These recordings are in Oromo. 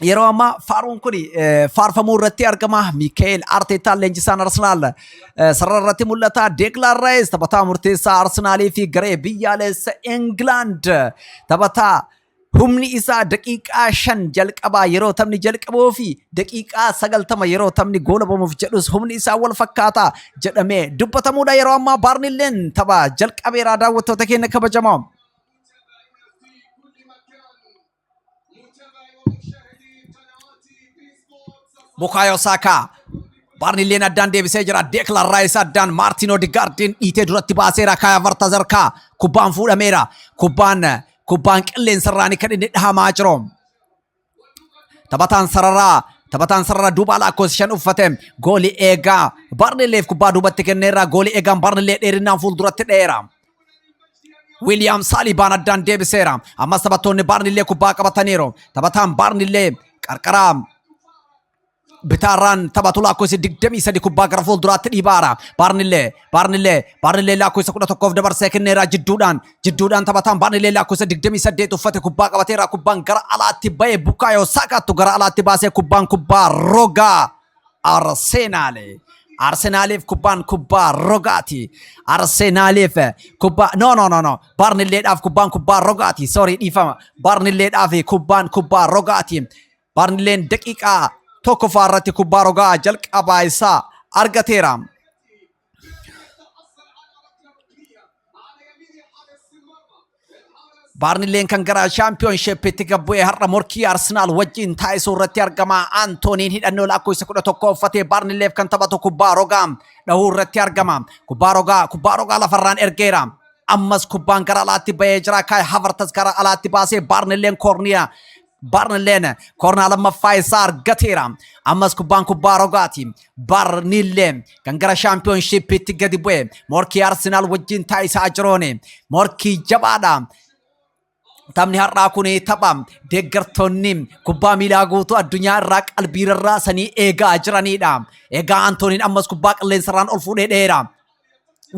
Yeroo ammaa faaruun kun faarfamuu irratti argama. Miikaa'el Arteetaan leenjisaan Arsenaal sarara irratti mul'ata. Deeklaan Raayis taphataa murteessaa Arsenaalii fi garee biyyaalessa Ingilaand taphataa humni isaa daqiiqaa 5 jalqabaa yeroo taphni jalqabuu fi daqiiqaa 90 yeroo taphni goolabamuuf jedhus humni isaa wal fakkaataa jedhamee dubbatamuudha. Yeroo ammaa Baarnilleen tapha jalqabeeraa daawwattoota keenya kabajamoo. Bukaayoo Saakaa Baarnilleen addaan deebisee jira. Deeklan Raayis addaan Maartiin Odigaardiin dhiitee duratti baaseera. Kaaya Vartazarkaa kubbaan fuudhameera. Kubbaan kubbaan qilleensarraan kan inni dhahamaa jiru. Taphataan sararaa taphataan sarara duubaa lakkoofsa 5 uffate goolii eegaa Baarnilleef kubbaa duubatti kenneera. Goolii eegaan Baarnillee dheerinaan fuulduratti dheera. Wiiliyaam Saalibaan addaan deebiseera. Ammas taphattoonni Baarnillee kubbaa qabataniiru. Taphataan Baarnillee qarqara bitaarraan taphatu lakkoofsa 23 kubbaa gara fuulduraatti dhiibaara. Baarnillee Baarnillee Baarnillee lakkoofsa 11f dabarsee kenneera jidduudhaan jidduudhaan taphataan Baarnillee lakkoofsa 28 uffate kubbaa qabateera. Kubbaan gara alaatti ba'e Bukaayoo Saakaattu gara alaatti baasee kubbaan kubbaa rogaa Arsenaal. Arsenaaliif kubbaan kubbaa rogaati. Arsenaaliif kubbaa no no no no Baarnilleedhaaf kubbaan kubbaa rogaati. Sorry dhiifama. Baarnilleedhaaf kubbaan kubbaa rogaati. Baarnilleen daqiiqaa tokkoffaa irratti kubbaa rogaa jalqabaa isaa argateera. Baarnilleen kan gara shaampiyoonshiippiitti gad bu'ee har'a morkii Arsenaal wajjin taasisuu irratti argama. Antooniin hidhannoo lakkoofsa 11 uffatee Baarnilleef kan taphatu kubbaa rogaa dhahuu irratti argama. Kubbaa rogaa lafarraan ergeera. Ammas kubbaan gara alaatti ba'ee jira. Kaay Havertz gara alaatti baasee Baarnilleen koorniyaa Baarnilleen koornaa lammaffaa isaa argateera. Ammas kubbaan kubbaa rogaati. Baarnilleen kan gara shaampiyoonshiippiitti gadi bu'e morkii Arsenaal wajjin taasisaa jiruun morkii jabaadha. Taphni har'aa kun tapha deeggartoonni kubbaa miilaa guutuu addunyaa irraa qalbii rarraasanii eegaa jiranidha. Egaa Antooniin ammas kubbaa qilleensarraan ol fuudhee dheera.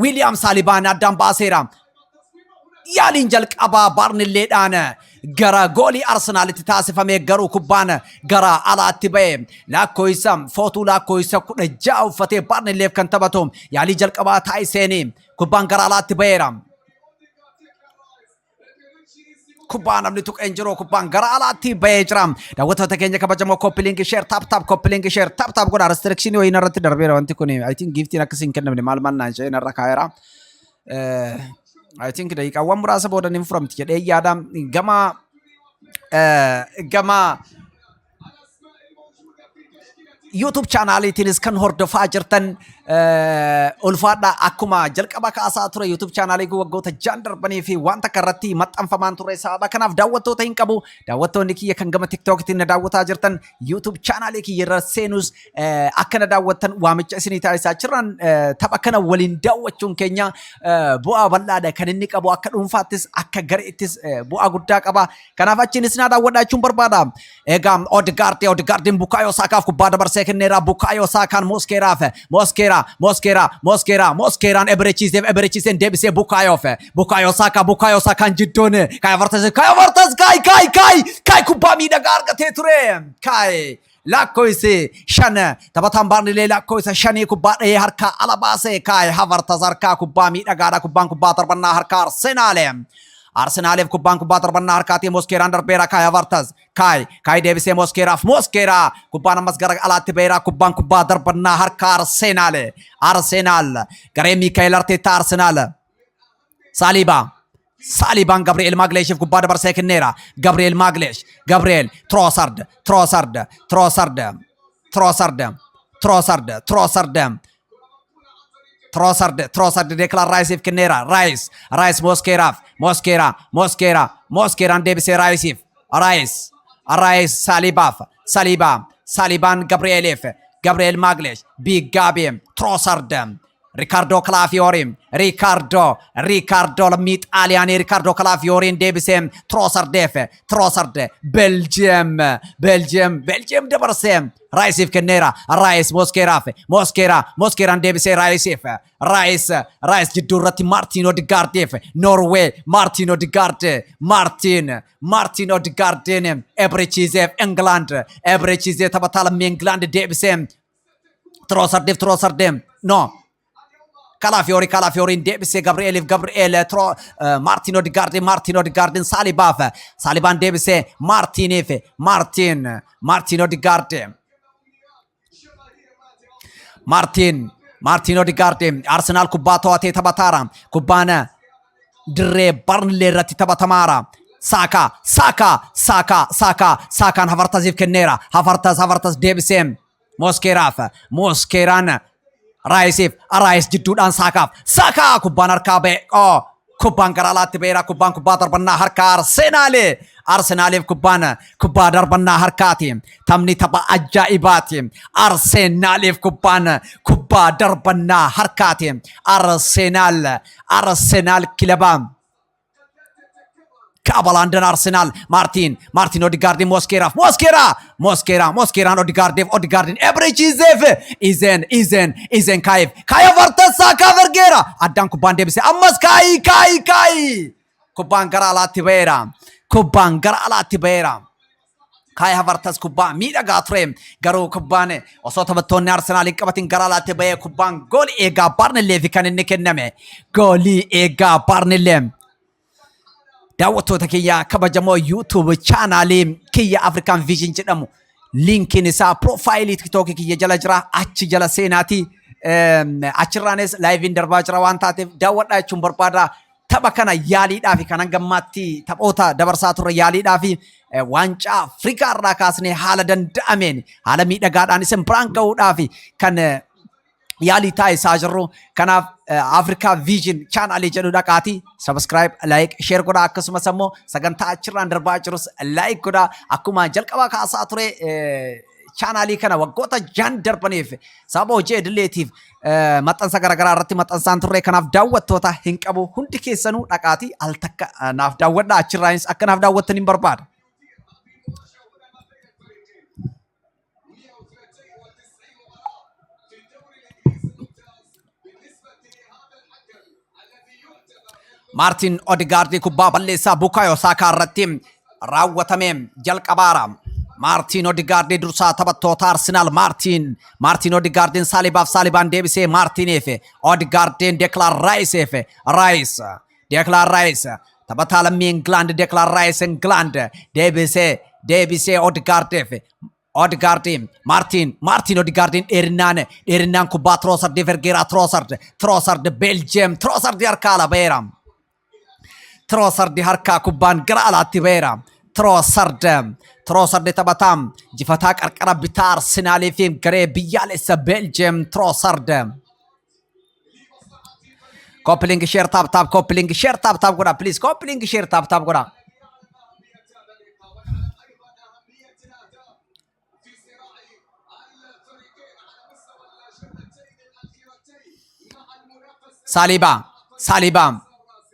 Wiiliyaam Saalibaan addaan baaseera. Yaaliin jalqabaa Baarnilleedhaan gara goolii Arsenaalitti taasifame garuu kubbaan gara alaatti ba'e. Lakkoofsa footuu lakkoofsa 16 uffatee Baarnilleef kan taphatu yaalii jalqabaa taasiseen kubbaan gara alaatti ba'eera. Kubbaa namni tuqee hin jiru kubbaan gara alaatti ba'ee jira. Daawwattoota keenya kabajamoo copy link share tap tap copy link share tap tap godha restriction wayii narratti darbeera wanti kun I think giftiin akkasii hin kennamne maal maal naan jedhee narra kaa'eera. I think daqiiqaawwan muraasa booda ni furamti jedhee yaada gama gama YouTube chaanaaliitiinis kan hordofaa jirtan ulfaadha akkuma jalqaba kaasaa ture YouTube chaanaalii kun waggoota jaan darbanii fi waan takka irratti maxxanfamaan ture sababa kanaaf daawwattoota hin qabu daawwattoonni kiyya kan gama TikTokitiin na daawwataa jirtan YouTube chaanaalii kiyya irra seenus akka na daawwattan waamicha isinii taasisaa jirran tapha kana waliin daawwachuun keenya bu'aa bal'aadha kan inni qabu akka dhuunfaattis akka gareettis bu'aa guddaa qaba kanaaf achiinis na daawwadhaa jechuun barbaada. Egaa Odegaard Odegaardiin Bukaayoo Saakaaf kubbaa dabarsee kenneera. Bukaayoo Saakaan Moskeeraaf Moskeera Moskeera Moskeera Moskeeraan Eberechiiseef Eberechiiseen deebisee Bukaayoof Bukaayoo Saakaa Bukaayoo Saakaan jidduun Kaay Havertz Kaay Havertz Kaay Kaay Kaay Kaay kubbaa miidhagaa argatee ture. Kaay lakkoofsi 5 taphataan Baarnilee lakkoofsa 5 kubbaa dhahee harkaa ala baase Kaay Havertz harkaa kubbaa miidhagaadha kubbaan kubbaa darbannaa harkaa Arsenaale. Arsenaaliif kubbaan kubbaa darbannaa harkaatii Moskeeraan darbeera Kaay Havertz. Kaay Kaay deebisee Moskeeraaf Moskeeraa kubbaan ammas gara alaatti ba'eera kubbaan kubbaa darbannaa harkaa Arsenaal. Arsenaal garee Miikaa'el Arteettaa Arsenaal. Saaliibaa Saalibaan Gabri'eel Maagleeshiif kubbaa dabarsee kenneera. Gabri'eel Maagleesh Gabri'eel Troosard Troosard Troosard Troosard Troosard Troosard Troosard Troosard Deeklaan Raayisiif kenneera. Raayis Raayis Moskeeraaf Moskeera Moskeera Moskeeraan deebisee Raayisiif Raayis Raayis Saalibaaf Saliibaa Saalibaan Gabri'eeliif Gabri'eel Maagleesh Biigaabee Troosard Riikaardoo Kalaafiyoori Riikaardoo Riikaardoo lammii Xaaliyaanii Riikaardoo Kalaafiyooriin deebisee Tiroosardeef Tiroosard Beeljiyeem Beeljiyeem Beeljiyeem dabarsee Raayisiif kenneera Raayis Moskeeraaf Moskeeraa Moskeeraan deebisee Raayisiif Raayis Raayis jidduu irratti Maartiin Odigaardiif Noorwee Maartiin Odigaard Maartiin Maartiin Odigaardiin Ebrichiizeef Ingilaand Ebrichiizee taphataa lammii Ingilaand deebisee Tiroosardiif Tiroosardi no Kalaafiyoori Kalaafiyooriin deebisee Gabri'eeliif Gabri'eel Tiro Maartiin Odigaardi Maartiin Odigaardiin Saalibaaf Saalibaan deebisee Maartiiniif Maartiin Maartiin Odigaardi Maartiin Maartiin Odigaardi Arsenaal kubbaa to'atee taphataara kubbaan dirree Barnlee irratti taphatamaara. Saakaa Saakaa Saakaa Saakaa Saakaan Hafartasiif kenneera Hafartas Hafartas deebisee Moskeeraaf Moskeeraan Raayisiif Raayis jidduudhaan Saakaaf Saakaa kubbaan harkaa ba'e oo kubbaan gara alaatti ba'eera kubbaan kubbaa darbannaa harkaa Arsenaali Arsenaaliif kubbaan kubbaa darbannaa harkaati taphni tapha ajaa'ibaati Arsenaaliif kubbaan kubbaa darbannaa harkaati Arsenaal Arsenaal kilaba Kaaba London Arsenal Martin Martin Odegaard Mosquera Mosquera Mosquera Mosqueraan Odegaardiif Odegaardin Ebrichizeef Izen Izen Izen Kaayif Kaaya Havertz Saakaa Vergeera addaan kubbaan deebise ammas Kaayi Kaayi Kaayi kubbaan gara alaatti ba'eera kubbaan gara alaatti ba'eera. Kaay Havertz kubbaa miidhagaa ture garuu kubbaan osoo taphattoonni Arsenaal hin qabatin gara alaatti ba'ee kubbaan goolii eegaa Barnilleef kan inni kenname goolii eegaa Barnillee. Daawwattoota kiyya kabajamoo YouTube chaanaalii kiyya African Vision jedhamu liinkiin isaa piroofaayilii tiktookii kiyya jala jira achi jala seenaatii achirraanis laayiviin darbaa jira waan taateef daawwadhaa jechuun barbaada. Tapha kana yaaliidhaa fi kan hanga ammaatti taphoota dabarsaa turre yaaliidhaa fi waancaa Afrikaa irraa kaasnee haala danda'ameen haala miidhagaadhaan isin biraan gahuudhaa fi kan yaalii taasisaa jirru. Kanaaf Afrikaa Vision chaanaalii jedhu dhaqaatii subscribe, like, share godhaa akkasumas ammoo sagantaa achirraan darbaa jirus like godhaa akkuma jalqabaa kaasaa ture chaanaalii kana waggoota jaan darbaniif sababa hojii idileetiif maxxansa garaagaraa irratti maxxansaan turre kanaaf daawwattoota hin qabu hundi keessanuu dhaqaatii al takka naaf daawwadhaa achirraanis akka naaf daawwattan hin barbaada. Maartiin Odegaard kubbaa balleessaa Bukaayoo Saakaa irratti raawwatame jalqabaara. Maartiin Odegaard dursaa taphattoota Arsenaal Maartiin Maartiin Odegaardiin Saalibaaf Saalibaan deebisee Maartiiniif Odegaardiin Deklaan Raayisiif Raayis Deklaan Raayis taphataa lammii Ingilaand Deklaan Raayis Ingilaand deebisee deebisee Odegaardiif Odegaard Maartiin Maartiin Odegaardiin dheerinaan dheerinaan kubbaa Troosardiif ergeera Troosard Troosard Beeljiyeem Troosardi harkaa ala ba'eera. Troosardi harkaa kubbaan gara alaatti ba'eera. Troosard Troosardi taphataa jifataa qarqara bitaa Arsenaalii fi garee biyyaalessa Beeljiyeem Troosard. Copy link share tap tap copy link share tap tap godha please copy link share tap tap godha. Saaliibaa Saaliibaa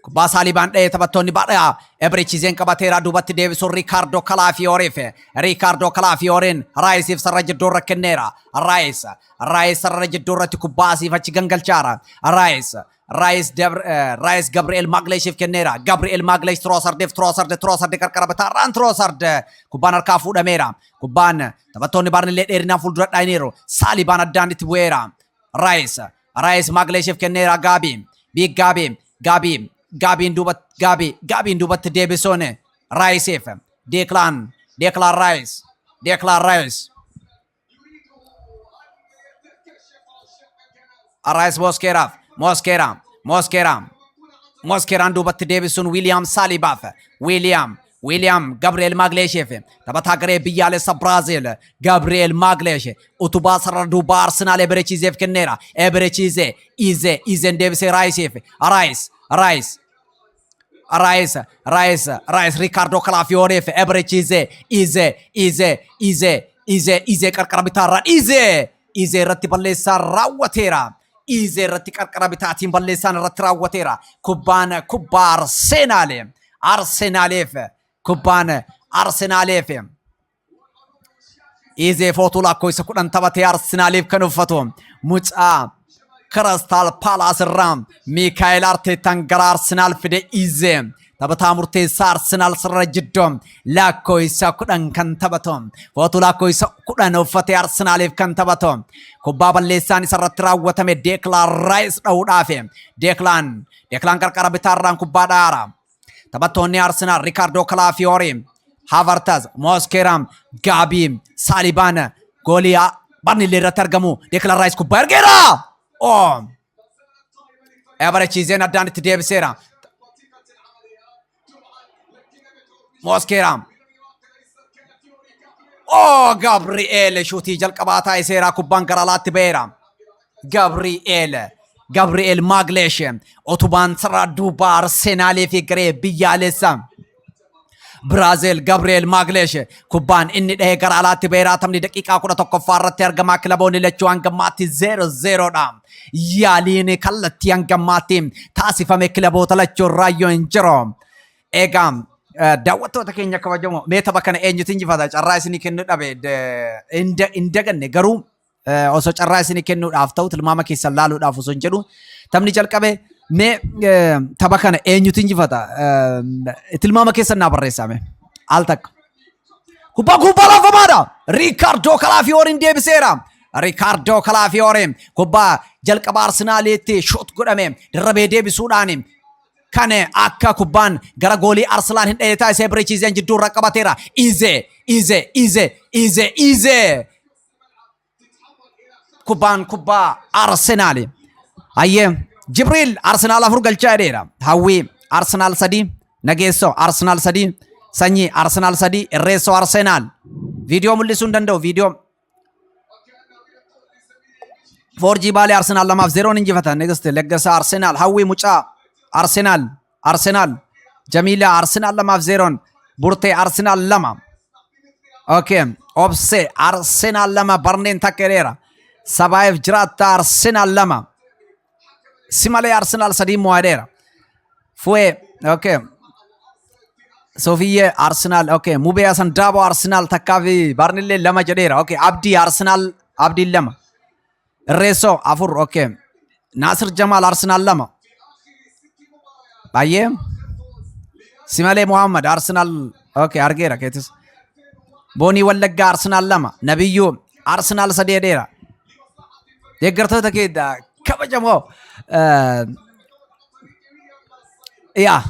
kubbaa Saalibaan dha'ee taphattoonni baadhaa Ebrichizeen qabateera duubatti deebisuun Riikaardoo Kalaafiyooriif Riikaardoo Kalaafiyooriin Raayisiif sarara jidduurra kenneera Raayis Raayis sarara jidduu irratti kubbaa asiif achi gangalchaara. Raayis Raayis Raayis Gabri'eel Maagleeshiif kenneera. Gabri'eel Maagleesh Tiroosardiif Tiroosard Tiroosard qarqara bitaarraan Tiroosard kubbaan harkaa fuudhameera. Kubbaan taphattoonni Baarnillee dheerinaan fuuldura dhaayiniiru. Saalibaan addaan itti bu'eera. Raayis Raayis Maagleeshiif kenneera Gaabii. Biig Gaabii Gaabii Gaabiin duuba Gaabii Gaabiin duubatti deebisuun Raayisiif Deeklaan Deeklaan Raayis Deeklaan Raayis Raayis Moskeeraaf Moskeera Moskeera Moskeeraan duubatti deebisuun Wiiliyaam Saalibaaf Wiiliyaam Wiiliyaam Gabri'eel Maagleesheef taphataa garee biyyaalessa Biraazil Gabri'eel Maagleesh utubaa sarara duubaa Arsenaal Eberechiizeef kenneera Eberechiize Ize Izen deebisee Raayisiif Raayis Raayis Raayis Raayis Raayis Riikaardoo Kalaafiyooriif Eberechiize Ize Ize Ize Ize Ize qarqara bitaarraan Ize Ize irratti balleessaa raawwateera. Iizee irratti qarqara bitaatiin balleessaan irratti raawwateera. Kubbaan kubbaa Arsenaal. Arsenaaliif kubbaan Arsenaaliif. Iizee footuu lakkoofsa 10 taphatee Arsenaaliif kan uffatu mucaa Kiristaal Paalaas irraa Miikaa'el Arteetaan gara Arsenaal fide. Iizee taphataa murteessaa Arsenaal sarara jidduu lakkoofsa 10 kan taphatu, footuu lakkoofsa 10 uffatee Arsenaaliif kan taphatu, kubbaa balleessaan isarratti raawwatame Deeklaan Raayis dha'uudhaaf. Deeklaan qarqara bitaarraan kubbaa dha'aara. Taphattoonni Arsenaal Riikaardoo Kalaafiyoori, Havartaz, Moskeera, Gaabii, Saalibaan goolii Barnillee irratti argamu. Deeklaan Raayis kubbaa ergeera! Oh! Eberechiizeen addaan itti deebiseera. Moskeera. Oh, Gabri'eel shuutii jalqabaa taasiseera. Kubbaan gara alaatti ba'eera. Gabri'eel Maagleesh utubaan sarara duubaa Arsenaalii fi garee biyyaalessa Biraazil Gabri'eel Maagleesh kubbaan inni dhahee gara alaatti ba'eera. Taphni daqiiqaa 11ffaa irratti argama. Kilaboonni lachuu hanga ammaatti 0-0dha. Yaaliin kallattii hanga ammaatti taasifame kilaboota lachuu irraa iyyuu hin jiru. Egaa daawwattoota keenya kabajamoo, mee tapha kana eenyutu injifata? Carraa isinii kennuu dhabe hin daganne, garuu osoo carraa isinii kennuudhaaf ta'u tilmaama keessan laaluudhaaf osoo hin jedhu taphni jalqabe. Mee tapha kana eenyutu injifata? Tilmaama keessan naa barreessaa mee al takka. Kubbaa kubbaa laafamaadha. Riikaardoo Kalaafiyooriin deebiseera. Riikaardoo Kalaafiyooriin kubbaa jalqaba Arsenaaliitti shoot godhame dirrabee deebisuudhaan kan akka kubbaan gara goolii Arsenaal hin dhahee taasisee Eberechiizeen jidduu irra qabateera. Ize, Ize, Ize, Ize, Ize. Kubbaan kubbaa Arsenaali. Hayyee, Jibriil Arsenaal 4 galchaa jedheera. Hawwii Arsenaal 3, Nageessoo Arsenaal 3, Sanyii Arsenaal 3, Irreessoo Arsenaal. Viidiyoo mul'isuu hin danda'u, viidiyoo. Foorjii Baalee Arsenaal 2-0n injifata. Nigist Leggasa Arsenaal, Hawwii Mucaa Arsenaal, Arsenaal, Jamiilaa Arsenaal 2-0n, Burtee Arsenaal 2. Okay. Obse Arsenaal 2, Barneen takka jedheera. Sabaayif jiraatta Arsenaal 2. Si malee Arsenaal 3 mo'aa jedheera. Fu'ee. Okay. Sofiyyee Arsenaal. Okay. Mubee Hasan Daaboo Arsenaal takkaa fi Barnillee 2 jedheera. Okay. Abdii Arsenaal, Abdiin 2. Irreessoo 4. Okay. Naasir Jamaal Arsenaal 2. Baay'ee. Simalee Muhammad Arsenaal. Okay, argeera keetis. Boonii Wallaggaa Arsenaal 2. Nabiyyuu Arsenaal 3 jedheera. Deeggartoota keenya kabajamoo, yaa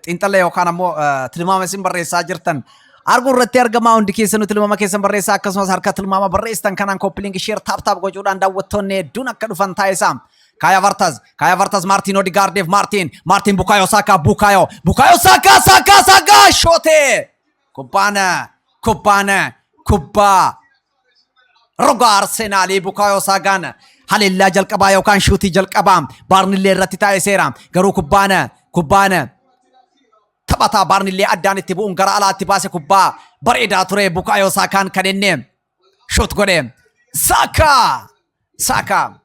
xiinxala yookaan ammoo tilmaama isin barreessaa jirtan arguu irratti argamaa. Hundi keessanuu tilmaama keessan barreessaa, akkasumas harka tilmaama barreessitan kanaan copy link, share, tap tap gochuudhaan daawwattoonni hedduun akka dhufan taasisaa. Kai Havertz, Kai Havertz, Martin Odegaardiif, Martin, Martin, Bukayo Saka, Bukayo, Bukayo Saka, Saka, Saka, shootee! Kubbaan, kubbaan, kubbaa roga Arsenaalii. Bukayo Saakaan haleellaa jalqabaa yookaan shuutii jalqabaa Baarnillee irratti taasiseera. Garuu kubbaan taphataa Baarnillee addaan itti bu'uun gara alaatti baase. Kubbaa bareedaa ture Bukayo Saakaan kan inni shoot godhe. Saakaa! Saakaa!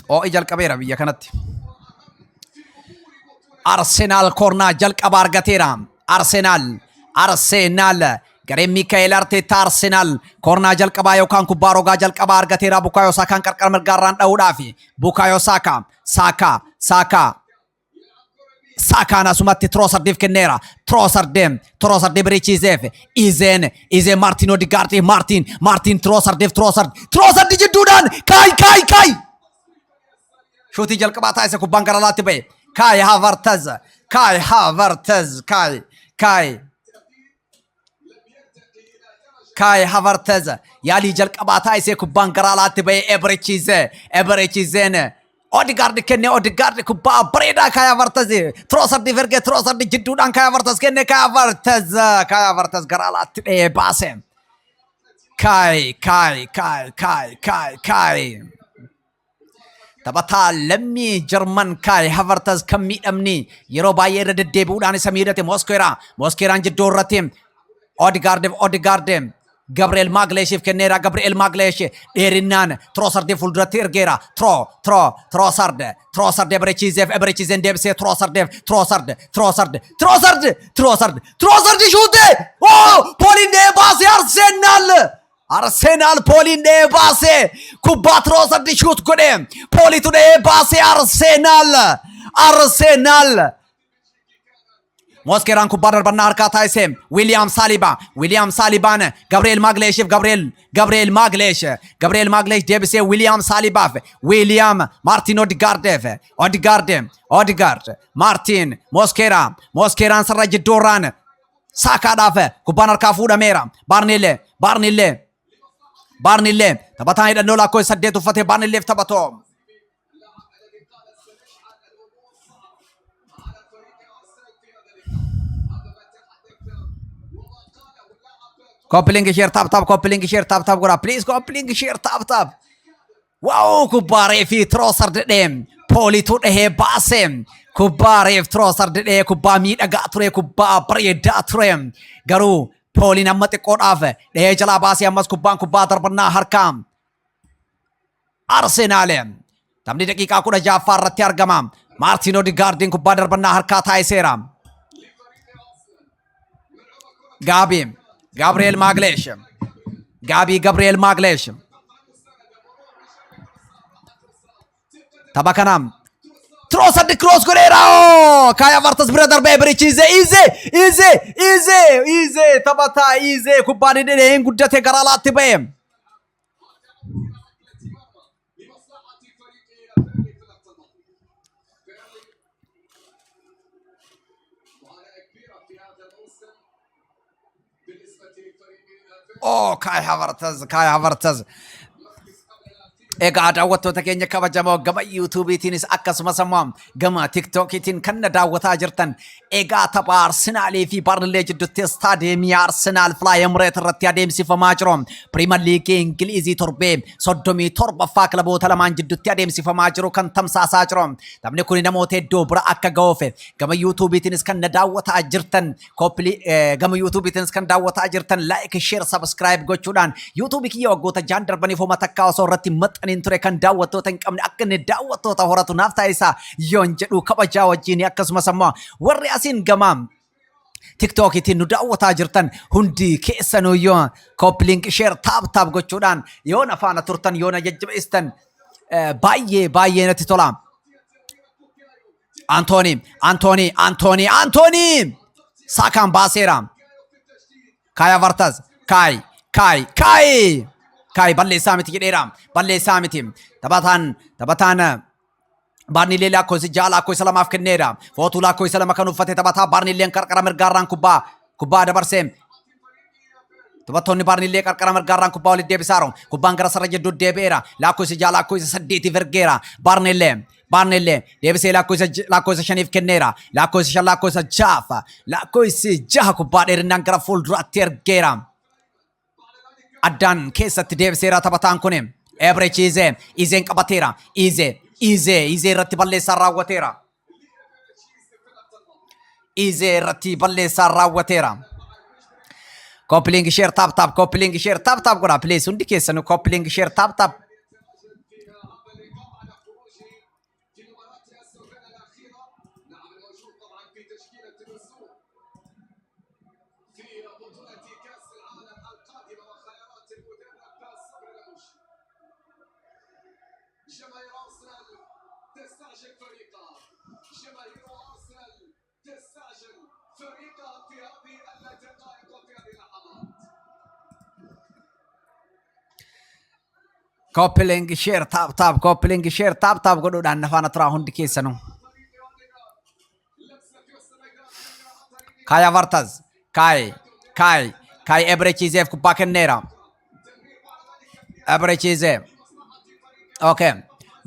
Ho'i jalqabeera biyya kanatti. Arsenaal koornaa jalqaba argateera. Arsenaal gareen Miikaa'el Arteetaa Arsenaal koornaa jalqabaa yookaan kubbaa rogaa jalqabaa argateera. Bukaayoo Saakaan qarqara mirgaarraan dha'uudhaafi. Bukaayoo Saakaa, Saakaa, Saakaa. Saakaan asumatti Troosardiif kenneera. Troosardi, Troosardi Birichiiseef, Izeen, Izeen Maartiin Odigaardiif, Maartiin, Maartiin Troosardiif, Troosard, Troosardi jidduudhaan kaay kaay kaay. Shuutii jalqabaa taasise, kubbaan gara alaatti ba'e. Kaay Havartaz, Kaay Havartaz, Kaay, Kaay. Kaay Havartaz yaalii jalqabaa taasisee kubbaan gara alaatti ba'e. Eberechiize, Eberechiizeen Odegaard kenne. Odegaard kubbaa bareedaa Kaay Havartaz Troosardiif erge. Troosardi jidduudhaan Kaay Havartaz kenne. Kaay Havartaz, Kaay Havartaz gara alaatti dha'ee baase. Kaay, Kaay, Kaay, Kaay, Kaay, Kaay. Taphataa lammii Jarman Kaay Havartaz kan miidhamni yeroo baay'ee irra deddeebi'uudhaan isa miidhate. Moskeera. Moskeeraan jidduu irratti Odegaardiif, Odegaard. Gabriel Magalhaeshiif kenneera. Gabriel Magalhaesh dheerinnaan Trossardiif fuulduratti ergeera. Tro Tro Trossard Trossard Eberechi Ezeef Eberechi Ezeen deebisee Trossardeef Trossard Trossard Trossard Trossard Trossard shuute! Oh! Pooliin dhahee baasee Arsenaal! Arsenaal pooliin dhahee baasee kubbaa Trossard shoot godhe. Poolitu dhahee baasee Arsenaal! Arsenaal! Moskeeraan kubbaa darbannaa harkaa taasise Wiiliyaam Saaliba. Wiiliyaam Saalibaan Gabriel Magalhaeshiif Gabriel Gabriel Magalhaesh Gabriel Magalhaesh deebisee Wiiliyaam Saalibaaf Wiiliyaam Maartiin Odigaardeef Odigaarde Odigaard Maartiin Moskeeraa Moskeeraan sarara jidduurraan Saakaadhaaf kubbaan harkaa fuudhameera. Baarniillee Baarniillee Baarniillee taphataan hidhannoo lakkoofsa 8 uffatee Baarniilleef taphatoo. Copy link share tap tap copy link share tap tap godhaa please copy link share tap tap. Wow kubbaa reefii Trossard dhee poolitu dhahee baase kubbaa reef Trossard dhee kubbaa miidhagaa ture kubbaa bareedaa ture garuu pooliin amma xiqqoodhaaf dhahee jalaa baasee ammas kubbaan kubbaa darbannaa harkaa Arsenaal taphni daqiiqaa 16ffaa irratti argama. Maartiin Odigaardiin kubbaa darbannaa harkaa taasiseera. Gaabii Gabriel Magalhaesh Gaabii Gabriel Magalhaesh tapha kana Trossard cross godheera. Kai Havertz bira darbee birichi Ize Ize Ize Ize Ize taphataa Ize kubbaan hidhee hin guddate gara alaatti ba'e. Oh, Kai Havertz, Kai Havertz. Egaa daawwattoota keenya kabajamoo gama YouTubeetiinis akkasumas immoo gama TikTokiitiin kan na daawwataa jirtan egaa tapha Arsenaalii fi Barnlee jidduutti istaadiyeemii Arsenaal Fly Emirates irratti adeemsifamaa jiru. Piriimer Liigii Ingilizii torbee 37ffaa kilaboota lamaan jidduutti adeemsifamaa jiru kan tamsaasaa jiru. Taphni kun namoota hedduu bira akka ga'uuf gama YouTubeetiinis kan na daawwataa jirtan Koppilii gama YouTubeetiinis kan daawwataa jirtan like, share, subscribe gochuudhaan YouTube kiyya waggoota jaan darbaniif homa takkaa osoo irratti maxxaniin ture kan daawwattoota hin qabne akka inni daawwattoota horatu naaf taasisaa yoon jedhu kabajaa wajjin akkasumas ammoo warri asiin gama TikTokiitiin nu daawwataa jirtan hundi keessanuu yoo copy link share tap tap gochuudhaan yoo na faana turtan yoo na jajjabeessitan baay'ee baay'ee natti tola. Antooni, Antooni, Antooni, Antooni! Saakaan baaseera. Kai Havertz, Kai, Kai, Kai! Kai balleessaa miti jedheera. Balleessaa miti. Taphataan Baarniilee lakkoofsa 6 lakkoofsa 2f kenneera. Footuu lakkoofsa 2 kan uffate taphataa Baarniileen qarqara mirgaarraan kubbaa dabarsee. Taphattoonni Baarniilee qarqara mirgaarraan kubbaa walitti deebisaaru. Kubbaan gara sarara jidduu deebi'eera. Lakkoofsa 6 lakkoofsa 8f ergeera. Baarniilee Baarniilee deebisee lakkoofsa 5f kenneera. Lakkoofsa 5 lakkoofsa 6f lakkoofsi 6 kubbaa dheerinaan gara fuulduraatti ergeera. Addaan keessatti deebiseera taphataan kun. Ebrechi Izee Izeen qabateera. Izee Izee Izee irratti balleessaa raawwateera. Izee irratti balleessaa raawwateera. Copy link share tap tap copy link share tap tap godhaa please hundi keessanuu copy link share tap tap. جماهير ارسنال تستعجل فريقها جماهير ارسنال تستعجل فريقها في هذه الدقائق وفي هذه اللحظات. Copy link share tap tap copy link share tap tap godhuudhaan na faana turaa hundi keessanuu. Kai Havertz Kai Kai Kai Eberechi Ezeef kubbaa kenneera. Eberechi Eze. Okay.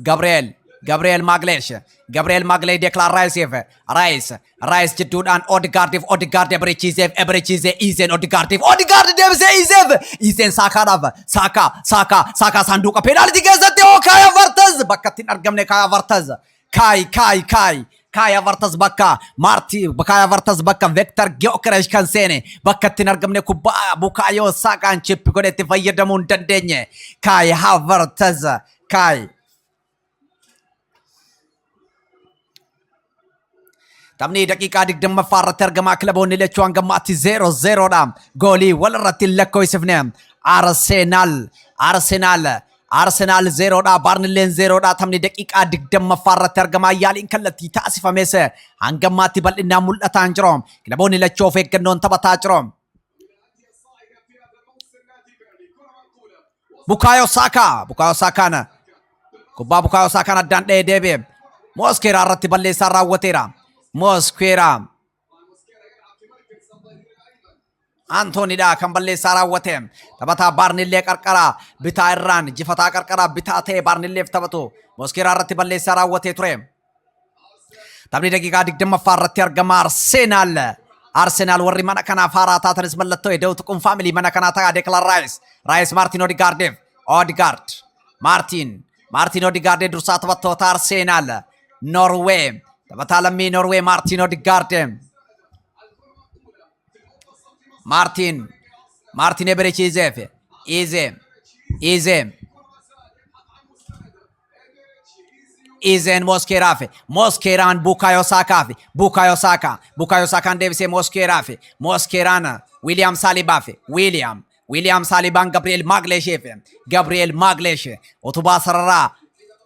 Gabriel Gabriel Magalhaesh Gabriel Magalhaesh Declan Riceef Rice Rice jidduudhaan Odegaardiif Odegaard Eberechi Ezeef Eberechi Eze Izeen Odegaardiif Odegaard deebisee Izeef Izeen Saakaadhaaf Saakaa Saakaa Saakaa saanduqa peenaalitii keessatti oo Kai Havertz bakka itti hin argamne Kai Havertz Kai Kai Kai Kai Havertz bakka Maartii Kai Havertz bakka Victor Gyökeres kan seene bakka itti hin argamne kubbaa Bukaayoo Saakaan chip godhetti fayyadamuu hin dandeenye. Kai Havertz Kai Taphni daqiiqaa 20ffaa irratti argamaa kilaboonni lachuu hanga ammaatti 0-0 dha. Goolii wal irratti hin lakkoofsifne. Arsenaal Arsenaal Arsenaal 0 dha. Baarnilleen 0 dha. Taphni daqiiqaa 20ffaa irratti argamaa yaaliin kallattii taasifames hanga ammaatti bal'inaan mul'ataa hin jiru. Kilaboonni lachuu of eeggannoon taphataa jiru. Bukaayoo Saakaa Bukaayoo Saakaan kubbaa Bukaayoo Saakaan addaan dha'ee deebi'e. Moskeeraa irratti balleessaa raawwateera. Moskeeraa Antooniidha kan balleessaa raawwate. Taphataa Baarnillee qarqara bitaa irraan jifataa qarqara bitaa ta'e Baarnilleef taphatu. Moskeeraa irratti balleessaa raawwatee ture. Taphni daqiiqaa 20ffaa irratti argama Arsenaal. Arsenaal warri mana kanaaf haaraa taatanis mallattoo eda'u tuquun faamilii mana kanaa ta'a Declan Rice. Rice Martin Odegaardeef. Odegaard. Martin. Martin Odegaard dursaa taphattoota Arsenaal. Norwee. Taphataa lammii Norwee Martin Odegaard. Martin. Martin Eberechi Izeef. Ize. Ize. Izeen Moskeeraaf Moskeeraan Bukaayoo Saakaaf Bukaayoo Saakaa Bukaayoo Saakaan deebisee Moskeeraaf Moskeeraan Wiiliyaam Saalibaaf Wiiliyaam Wiiliyaam Saalibaan Gabri'eel Maagleesheef Gabri'eel Maagleesh utubaa sararaa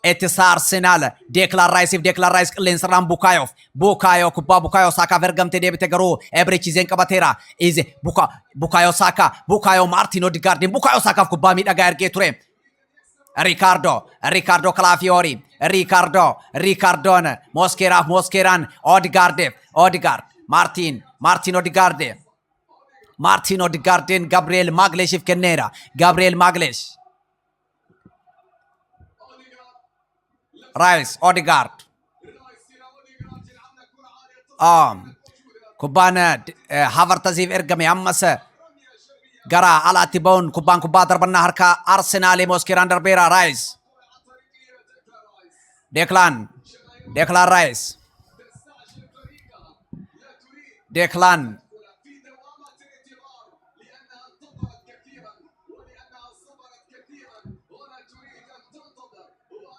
ittisa Arsenaal Deeklaan Raayisiif Deeklaan Raayis qilleensarraan Bukaayoof Bukaayoo kubbaa Bukaayoo Saakaaf ergamte deebite garuu Ebrichi Izeen qabateera Ize Bukaayoo Saakaa Bukaayoo Maartiin Odigaardiin Bukaayoo Saakaaf kubbaa miidhagaa ergee ture Ricardo, Ricardo Calafiori, Ricardo, Ricardoon Mosqueraaf Mosqueraan Odegaardeef, Odegaard, Martin, Martin Odegaarde, Martin Odegaardeen Gabriel Magalhaeshiif kenneera. Gabriel Magalhaesh. Rice, Odegaard. Kubbaan Havertziif ergame ammas gara alaatti ba'uun kubbaan kubbaa darbannaa harka Arsenaalee Moskeeraan darbeera. Rice. Declan. Declan Rice. Declan.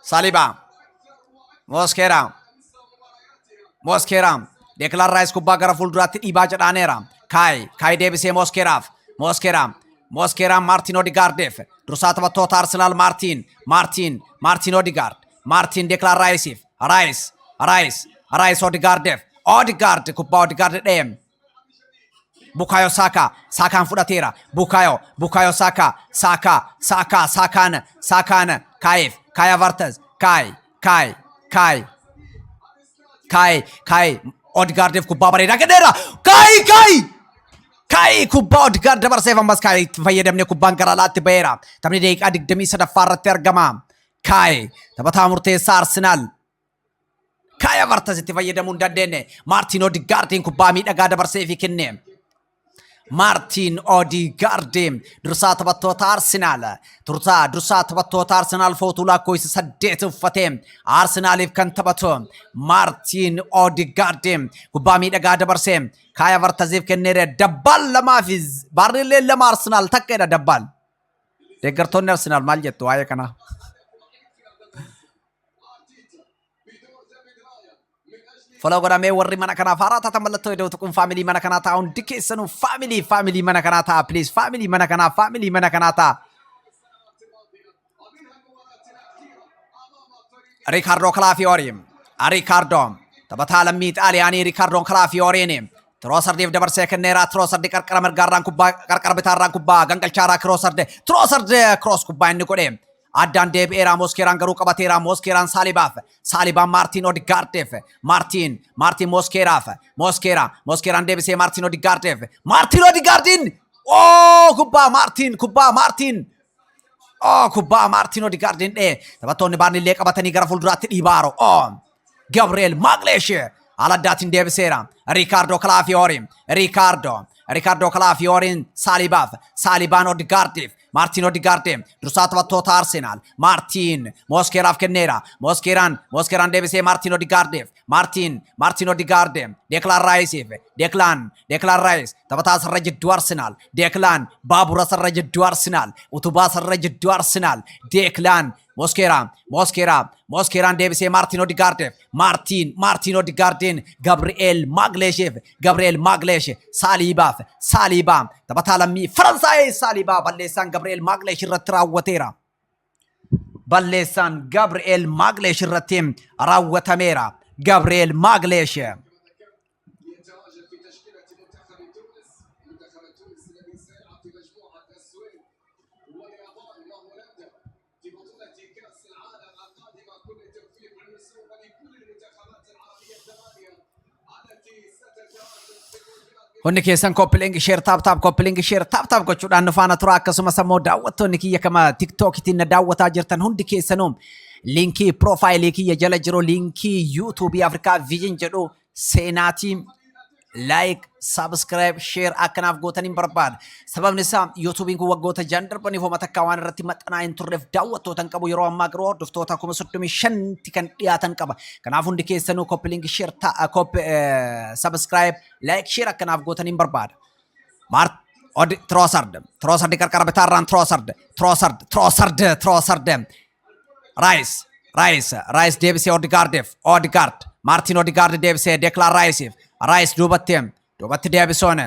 Saliba. Moskeera. Moskeera. Declan Rice kubbaa gara fuulduraatti dhiibaa jedhaaneera. Kai. Kai deebisee Moskeeraaf. Moskeera. Moskeeraan Maartiin Odigaardeef. Dursaa taphattoota Arsenaal Maartiin. Maartiin. Maartiin Odigaard. Maartiin Declan Riceif. Rice. Rice. Rice Odigaardeef. Odigaard kubbaa Odigaard dha'e. Bukayo Saka, Sakaan fudhateera. Bukayo, Bukayo Saka, Saka, Saka, Sakaan, Sakaan, Kaayif, Kai Havertz, Kai, Kai, Kai, Kai, Kai, Odegaardiif kubbaa bareedaa kenneera. Kai, Kai! Kai kubbaa Odegaard dabarseef ammas Kai itti fayyadamne kubbaan gara alaatti ba'eera. Taphni daqiiqaa 23ffaa irratti argama. Kai taphataa murteessaa Arsenaal Kai Havertz itti fayyadamuu hin dandeenye. Maartiin Odegaardiin kubbaa miidhagaa dabarsee fi kenne. Maartiin Odegaard dursaa taphattoota Arsenaal. Tursaa dursaa taphattoota Arsenaal footuu lakkoofsa 8 uffatee Arsenaaliif kan taphatu Maartiin Odegaard kubbaa miidhagaa dabarsee Kai Havertziif kenneera. Dabbaal lamaa fi Baarnillee lama Arsenaal takkaidha dabbaal. Deeggartoonni Arsenaal maal jettu waa'ee kanaa? Follow godhamee warri mana kanaaf haaraa taatan mallattoo iddoo tuquun faamilii mana kanaa ta'a. Hundi keessanuu faamilii faamilii mana kanaa ta'a. Please faamilii mana kanaa faamilii mana kanaa ta'a. Riikaardoo Kalaafiyoori. Riikaardoo taphataa lammii Xaaliyaanii Riikaardoo Kalaafiyooriin Tiroosardiif dabarsee kenneera. Tiroosardi qarqara mirgaarraan kubbaa qarqara bitaarraan kubbaa gangalchaaraa Tiroosardi. Tiroosardi kiroos kubbaa inni godhe. Addaan deebi'eera Moskeeraan garuu qabateera Moskeeraan Saalibaaf Saalibaan Maartiin Odigaardeef Maartiin Maartiin Moskeeraaf Moskeera Moskeeraan deebisee Maartiin Odigaardeef Maartiin Odigaardiin oo kubbaa Maartiin kubbaa Maartiin oo kubbaa Maartiin Odigaardiin dhee taphattoonni baanillee qabatanii gara fuulduraatti dhiibaaru oo Gabriel Magalhaes haala addaatiin deebiseera. Riikaardoo Kalaafiyoori. Riikaardoo. Riikaardoo Kalaafiyooriin Saalibaaf. Saalibaan Odigaardiif. Maartiin Odigaarde dursaa taphattoota Arsenaal. Maartiin Moskeeraaf kenneera. Moskeeraan Moskeeraan deebisee Maartiin Odigaardeef. Maartiin Maartiin Odigaarde Deeklaan Raayisiif. Deeklaan Deeklaan Raayis taphataa sarara jidduu Arsenaal. Deeklaan baabura sarara jidduu Arsenaal. Utubaa sarara jidduu Arsenaal. Deeklaan Moskeeraa Moskeeraa Moskeeraan deebisee Maartiin Odigaardeef. Maartiin Maartiin Odigaardeen Gabri'eel Maagleesheef. Gabri'eel Maagleesh Saaliibaaf. Saaliibaa taphataa lammii Faransaayii Saaliibaa balleessaan Gabri'eel Maagleesh irratti raawwateera. Balleessaan Gabri'eel Maagleesh irratti raawwatameera. Gabri'eel Maagleesh. يتواجد في تشكيلة منتخب تونس، منتخب التونسي الذي سيلعب في مجموعة السويد واليابان وهولندا في بطولة كأس العالم القادمة. كل التوفيق للنسور ولكل المنتخبات العربية الثمانية التي ستتواجد في المونديال. Hundi keessan copy link, share, tap tap, copy link, share, tap tap gochuudhaan nu faana tura. Akkasumas immoo daawwattoonni kiyya kama TikTokitiin na daawwataa jirtan hundi keessanuu linkii profileii kiyya jala jiru, linkii YouTubeii Afrikaa Vision jedhu seenaatii like, subscribe, share akkanaaf gootaniin barbaada. Sababni isaa YouTubeiin kun waggoota 6 darbaniif homa takkaa waan irratti maxxanaa hin turreef daawwattoota hin qabu. Yeroo ammaa garuu hordoftoota 35,000tti kan dhiyaatan qaba. Kanaaf hundi keessanuu copy link, share, copy, subscribe, like, share akkanaaf gootaniin barbaada. Maart Odi Trossard, Trossard qarqara bitaarraan Trossard, Trossard, Trossard, Trossard, Rice, Rice, Rice deebisee Odegaardeef, Odegaard, Martin Odegaard deebisee Declan Riceif, Rice duubatti duubatti deebisuun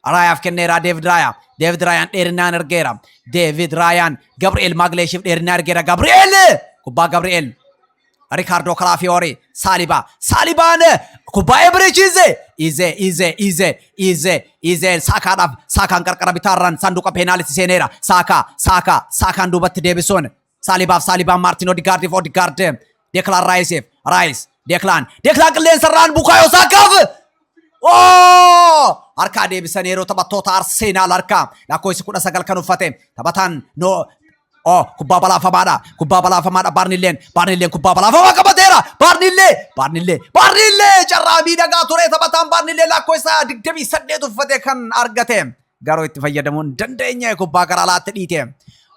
Raayaaf kenneera. David Raaya, David Raayaan dheerinaan ergeera. David Raayaan Gabriel Maagleeshiif dheerinaa ergeera. Gabriel kubbaa Gabriel Ricardo Calafiori, Saliba, Salibaan kubbaa Eberechi Ize, Ize, Ize, Ize, Ize, Ize Saakaadhaaf. Saakaan qarqara bitaarraan sanduuqa peenaalitti seeneera. Saakaa, Saakaa, Saakaan duubatti deebisuun Saalibaaf. Saalibaan Maartin Odigaardiif, Odigaard Deklaan Raayisiif, Raayis, Deklaan, Deklaan qilleensarraan Bukaayoo Saakaaf. Oh! Harkaa deebisan yeroo taphattoota Arsenaal harkaa lakkoofsi 19 kan uffate taphataan no. Oh, kubbaa balaafamaadha. Kubbaa balaafamaadha. Baarnilleen, Baarnilleen kubbaa balaafamaa qabateera. Baarnillee, Baarnillee, Baarnillee carraa miidhagaa ture taphataan Baarnillee lakkoofsa 28 uffate kan argate. Garuu itti fayyadamuu hin dandeenye, kubbaa gara alaatti dhiite.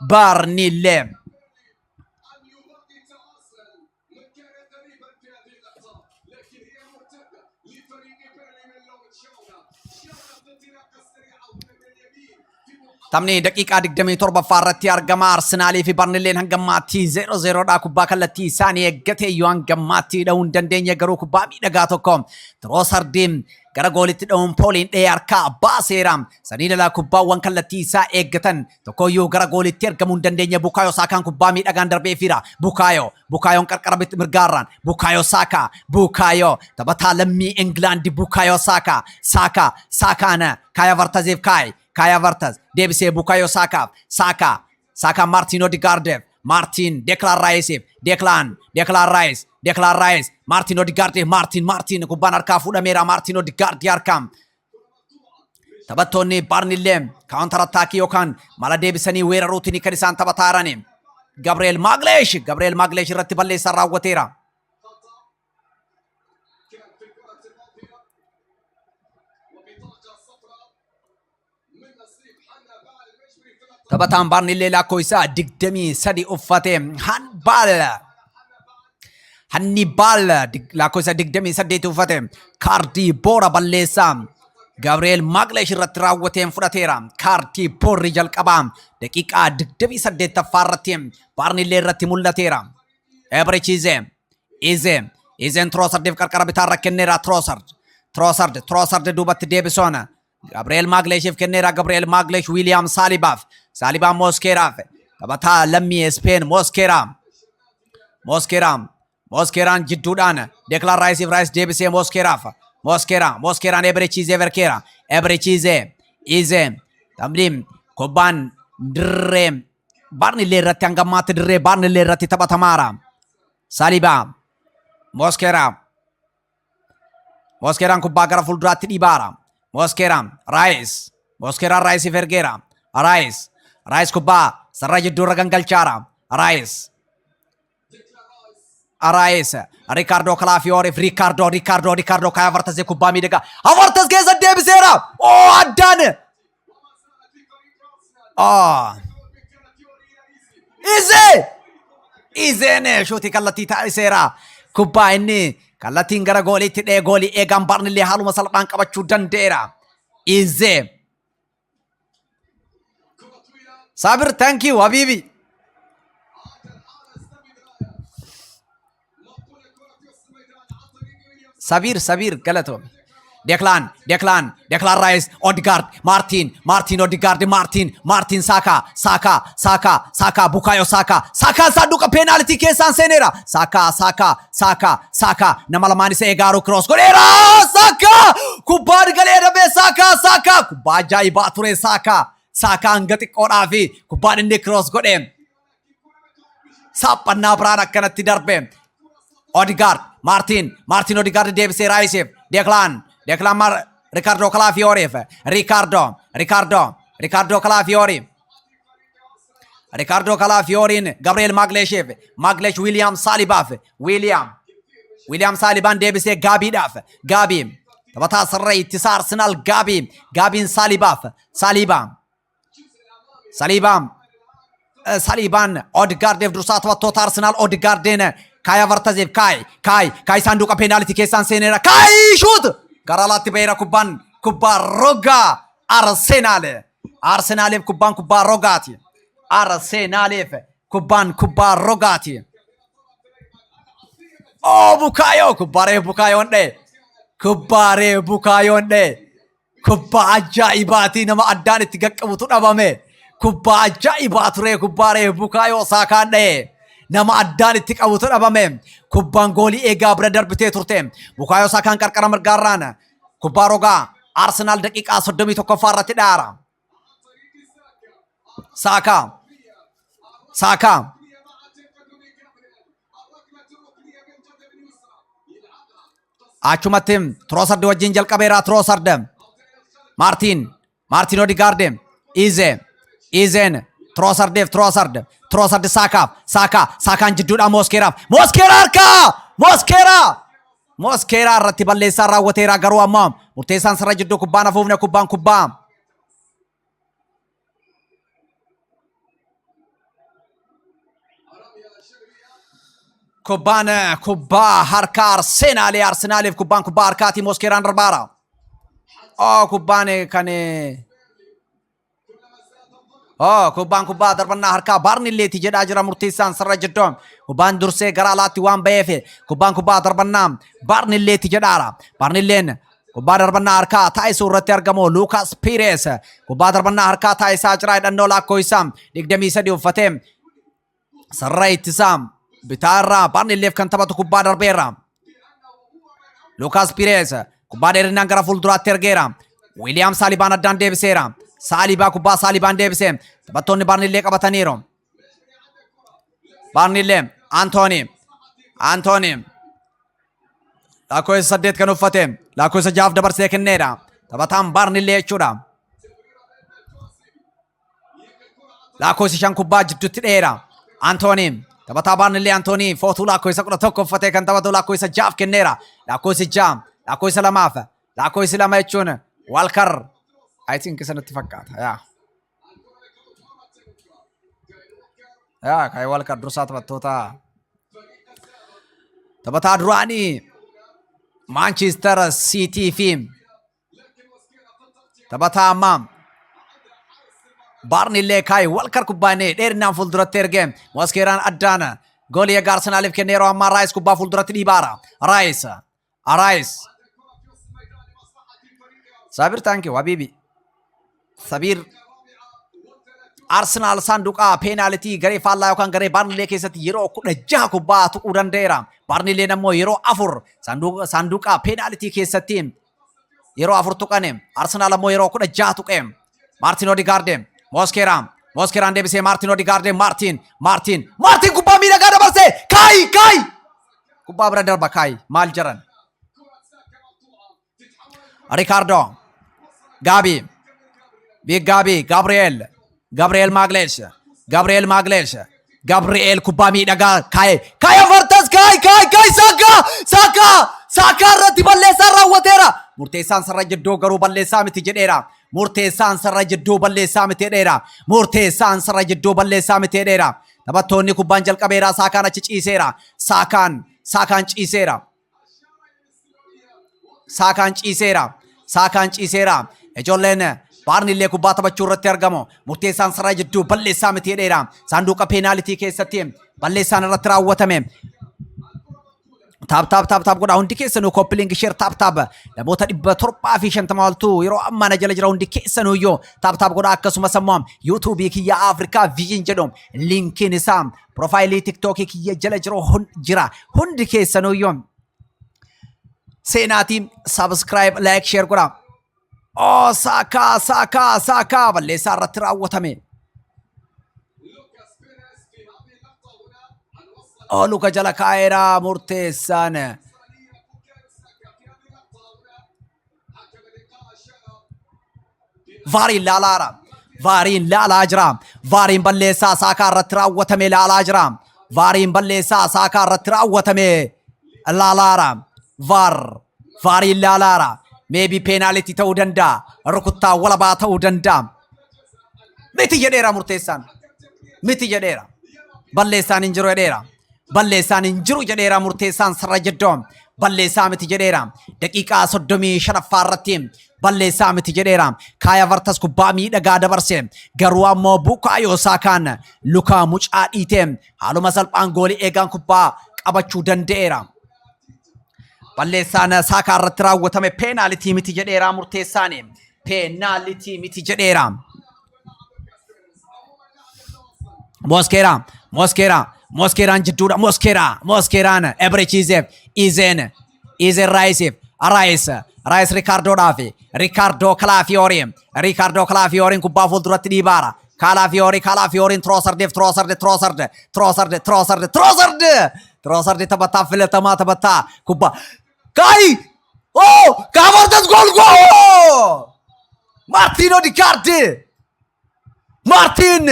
Baarnillee. أن يبغت أرسنال من كان قريبا في هذه اللحظة، لكن هي مرتدة لفريق بيرلي من لون شاونا شاونا بانطلاقة سريعة هنا من اليمين في محاولة Taphni daqiiqaa 27ffaa irratti argama. Arsenaalii fi Barnilleen hanga ammaatti 0-0dha. Kubbaa kallattii isaanii eeggatee iyyuu hanga ammaatti dha'uu hin dandeenye. Garuu kubbaa miidhagaa tokko Tiroosardiin gara goolitti dha'uun pooliin dha'ee harkaa baaseera. Sanii lalaa kubbaawwan kallattii isaa eeggatan tokkoyyuu gara goolitti argamuu hin dandeenye. Bukaayoo Saakaan kubbaa miidhagaan darbeefiira. Bukaayoo, Bukaayoon qarqara mirgaarraan Bukaayoo Saakaa, Bukaayoo taphataa lammii Ingilaandi Bukaayoo Saakaa, Saakaa, Saakaan Kaaya Vartazeef Kaay Kaaya Vartaz deebisee Bukaayoo Saakaaf. Saakaa, Saakaan Maartiin Odigaardeef, Maartiin Deklaan Raayisiif, Deklaan, Deklaan Raayis, Deklaan Raayis Maartiin Odigaardeef, Maartiin, Maartiin kubbaan harkaa fuudhameera Maartiin Odigaardi harkaa. Taphattoonni Baarnillee counter attackii yookaan mala deebisanii weeraruutiin kan isaan taphataa jiran. Gabriel Maagleesh, Gabriel Maagleesh irratti balleessaa raawwateera. كان في الكرة الماضية وبطاقة صفراء من نصيب حنا بعل المجبري في اللقطة. Taphataan Baarnillee lakkoofsa 23 uffate Hanbaal. Hannibaal lakkoofsa 28 uffate kaardii boora balleessaa Gabriel Maagleesh irratti raawwateen fudhateera. Kaardii boorri jalqabaa daqiiqaa 28ffaa irratti Baarnillee irratti mul'ateera. Eberechi Ize, Ize, Izeen Troosardiif qarqara bitaarra kenneera. Troosard, Troosard, Troosard duubatti deebisuun Gabriel Maagleeshiif kenneera. Gabriel Maagleesh Wiiliyaam Saalibaaf, Saalibaan Moskeeraaf, taphataa lammii Speen Moskeeraa. Moskeeraa, Moskeeraan jidduudhaan Deklaan Raayisiif, Raayis deebisee Moskeeraaf, Moskeeraa, Moskeeraan Eberechi Ize Verkeera, Eberechi Ize, Ize taphni kubbaan dirree Baarnillee irratti hanga ammaatti dirree Baarnillee irratti taphatamaara. Saalibaa, Moskeeraa, Moskeeraan kubbaa gara fuulduraatti dhiibaara. Moskeeraa, Raayis, Moskeeraan Raayisiif ergeera. Raayis, Raayis kubbaa sarara jidduurra gangalchaara. Raayis, Raayis, Ricardo Calafioreef, Ricardo, Ricardo, Ricardo Kai Havertz kubbaa miidhagaa Havertz keessa deebiseera. Oh, addaan. Oh. Izee! Izeen shuutii kallattii taasiseera. Kubbaa inni kallattiin gara gooliitti dhee goolii eegaan Barnillee haaluma salphaan qabachuu danda'eera. Izee. Saabir thank you habibi. Sabiir Sabiir galatoomi. Deklaan Deklaan Deklaan Raayis Odegaard Maartiin Maartiin Odegaard Maartiin Maartiin Saakaa Saakaa Saakaa Saakaa Bukaayoo Saakaa Saakaan saanduqa peenaalitii keessaan seeneera Saakaa Saakaa Saakaa Saakaa nama lamaan isa eegaaru kiroos godheera Saakaa kubbaan galee dhabee Saakaa Saakaa kubbaa ajaa'ibaa ture Saakaa Saakaa hanga xiqqoodhaa fi kubbaan inni kiroos godhe Saaphannaa biraan akkanatti darbe. Odegaard, Maartiin, Maartiin Odegaard deebisee Raayisiif, Deklaan, Deklaan Mar Ricardo Calafioreef, Ricardo, Ricardo, Ricardo Calafiori. Ricardo Calafioriin Gabriel Maglesheef, Maglesh William Salibaaf, William, William Salibaan deebisee Gaabiidhaaf, Gaabii, taphataa sarara ittisaa Arsenaal Gaabii, Gaabiin Salibaaf, Saliba, Saliibaa Saliibaan Odegaardeef dursaa taphattoota Arsenaal Odegaardeen Kaay Havertazeef Kaay Kaay Kaay saanduqa peenaalitii keessaan seeneera Kaay shuut gara alaatti ba'eera kubbaan kubbaa rogaa Arsenaal Arsenaaliif kubbaan kubbaa rogaati Arsenaaliif kubbaan kubbaa rogaati Oh Bukaayoo kubbaa reef Bukaayoon dha'e kubbaa reef Bukaayoon dha'e Kubbaa ajaa'ibaatii nama addaan itti qaqqabutu dhabame. Kubbaa ajaa'ibaa ture kubbaa reef Bukaayoo Saakaan dha'e. Nama addaan itti qabutu dhabame. Kubbaan goolii eegaa bira darbitee turte. Bukaayoo Saakaan qarqara mirgaarraan kubbaa rogaa Arsenaal daqiiqaa 31ffaa irratti dhaara. Saakaa. Saakaa. Achumatti Trossard wajjin jalqabeera Trossard. Martin. Martin Odegaard. Ize. Izen. Trossardeef Trossard. Trossard Saakaaf. Saakaa. Saakaan jidduudhaa Moskeeraaf. Moskeera harkaa! Moskeera! Moskeeraa irratti balleessaa raawwateera garuu ammoo murteessaan sarara jidduu kubbaan hafuufne kubbaan kubbaa. Kubbaan kubbaa harkaa Arsenaalee Arsenaaliif kubbaan kubbaa harkaatii Moskeeraan darbaara. Oh kubbaan kan Oh, kubbaan kubbaa darbannaa harkaa Baarnilleeti jedhaa jira murteessaan sarara jidduu. Kubbaan dursee gara alaatti waan ba'eef kubbaan kubbaa darbannaa Baarnilleeti jedhaara. Baarnilleen kubbaa darbannaa harkaa taasisuu irratti argamu Luukas Piires kubbaa darbannaa harkaa taasisaa jira hidhannoo lakkoofsa 23 uffatee sarara ittisaa bitaa irraa Baarnilleef kan taphatu kubbaa darbeera. Luukaas Pirees kubbaa dheerinaan gara fuulduraatti ergeera. Wiiliyaam Saalibaan addaan deebiseera. Saalibaa kubbaa Saalibaan deebise. Taphattoonni Baarnillee qabataniiru. Baarnillee Antooni. Antooni. Lakkoofsa 8 kan uffate lakkoofsa 6 dabarsee kenneera. Taphataan Baarnillee jechuudha. Lakkoofsi 5 kubbaa jidduutti dheera. Antooni taphataa Baarnillee Antoonii footuu lakkoofsa 11 uffatee kan taphatu lakkoofsa 6 kenneera. Lakkoofsi 6 lakkoofsa 2f lakkoofsi 2 jechuun Walkar. I think sanatti fakkaata. Yaa. Yaa Kaay Walkar dursaa taphattoota taphataa duraanii Manchester City fi Taphataa ammaa Baarnillee Kaay Walkar kubbaa inni dheerinaan fuulduratti erge Moskeeraan addaan goolii egaa Arsenaaliif kenne yeroo ammaa Raayis kubbaa fuulduratti dhiibaara. Raayis Raayis Saabir thank you Habibi Sabiir Arsenaal saanduqa peenaalitii garee faallaa yookaan garee Baarnilee keessatti yeroo 16 kubbaa tuquu danda'eera. Baarnileen ammoo yeroo 4 saanduqa peenaalitii keessatti yeroo 4 tuqane. Arsenaal ammoo yeroo 16 tuqe. Maartiin Odigaarde, Moskeera, Moskeeraan deebisee Maartiin Odigaarde, Maartiin, Maartiin, Maartiin kubbaa miidhagaa dabarse! Kaayi, kaayi! Kubbaa bira darba kaayi, maal jedhan? Ricardo, Gabi, Big Gabi, Gabriel, Gabriel Magalhaes, Gabriel Magalhaes, Gabriel kubbaa miidhagaa kaaye, kaaye Havertz, kaay, kaay, kaay, Saka, Saka, Saka irratti balleessaa raawwateera. Murteessaan sarara jidduu garuu balleessaa miti jedheera. Murteessaan sarara jidduu balleessaa miti jedheera. Murteessaan sarara jidduu balleessaa miti jedheera. Taphattoonni kubbaan jalqabeera. Saakaan achi ciiseera. Saakaan ciiseera. Saakaan ciiseera. Saakaan ciiseera. Ijoolleen Baarnillee kubbaa taphachuu irratti argamu. Murteessaan sarara jidduu balleessaa miti jedheera. Saanduqa peenaalitii keessatti balleessaan irratti raawwatame. Tap tap tap tap godhaa hundi keessanuu, copy link, share, tap tap. Namoota 750 oltu yeroo ammaa na jala jira. Hundi keessanuu iyyuu tap tap godhaa. Akkasumas ammoo YouTubeii kiyya Afrikaa Vision jedhu linkiin isaa profileii TikTokii kiyya jala jiru jira. Hundi keessanuu iyyuu seenaatiin subscribe, like, share godhaa. Oh, Saakaa, Saakaa, Saakaa, balleessaa irratti raawwatame. لوكاس بيريز في هذه اللقطة هنا الوصل Oh, luka jala kaa'eera murteessaan. بوكايو ساكا في هذه اللقطة هنا حكم اللقاء أشار VARiin laalaara. VARiin laalaa jira. VARiin balleessaa Saakaa irratti raawwatame laalaa jira. VARiin balleessaa Saakaa irratti raawwatame laalaara. VAR. VARiin laalaara. Maybe peenaalitii ta'uu danda'a. Rukuttaa walabaa ta'uu danda'a. Miti jedheera murteessaan. Miti jedheera. Balleessaan hin jiru jedheera. Balleessaan hin jiru jedheera murteessaan sarara jiddoo. Balleessaa miti jedheera. Daqiiqaa 35ffaa irratti balleessaa miti jedheera. Kaaya Vartas kubbaa miidhagaa dabarse. Garuu ammoo Bukaayoo Saakaan lukaa mucaa dhiite. Haaluma salphaan goolii eegaan kubbaa qabachuu danda'eera. Balleessaan Saakaa irratti raawwatame peenaalitii miti jedheera murteessaan. Peenaalitii miti jedheera. Moskeera, Moskeera, Moskeeraan jidduudha. Moskeera, Moskeeraan Ebrechiizeef, Izeen, Izeen Raayisiif, Raayis, Raayis Rikaardoodhaaf, Rikaardoo Kalaafiyoori, Rikaardoo Kalaafiyooriin kubbaa fuulduratti dhiibaara. Kalaafiyoori, Kalaafiyooriin Troosardiif, Troosardi, Troosardi, Troosardi, Troosardi, Troosardi, Troosardi taphataa filatamaa taphataa kubbaa. Kaayi! Oh! Kaavartas gool gool! Martiin Odegaard! Martiin!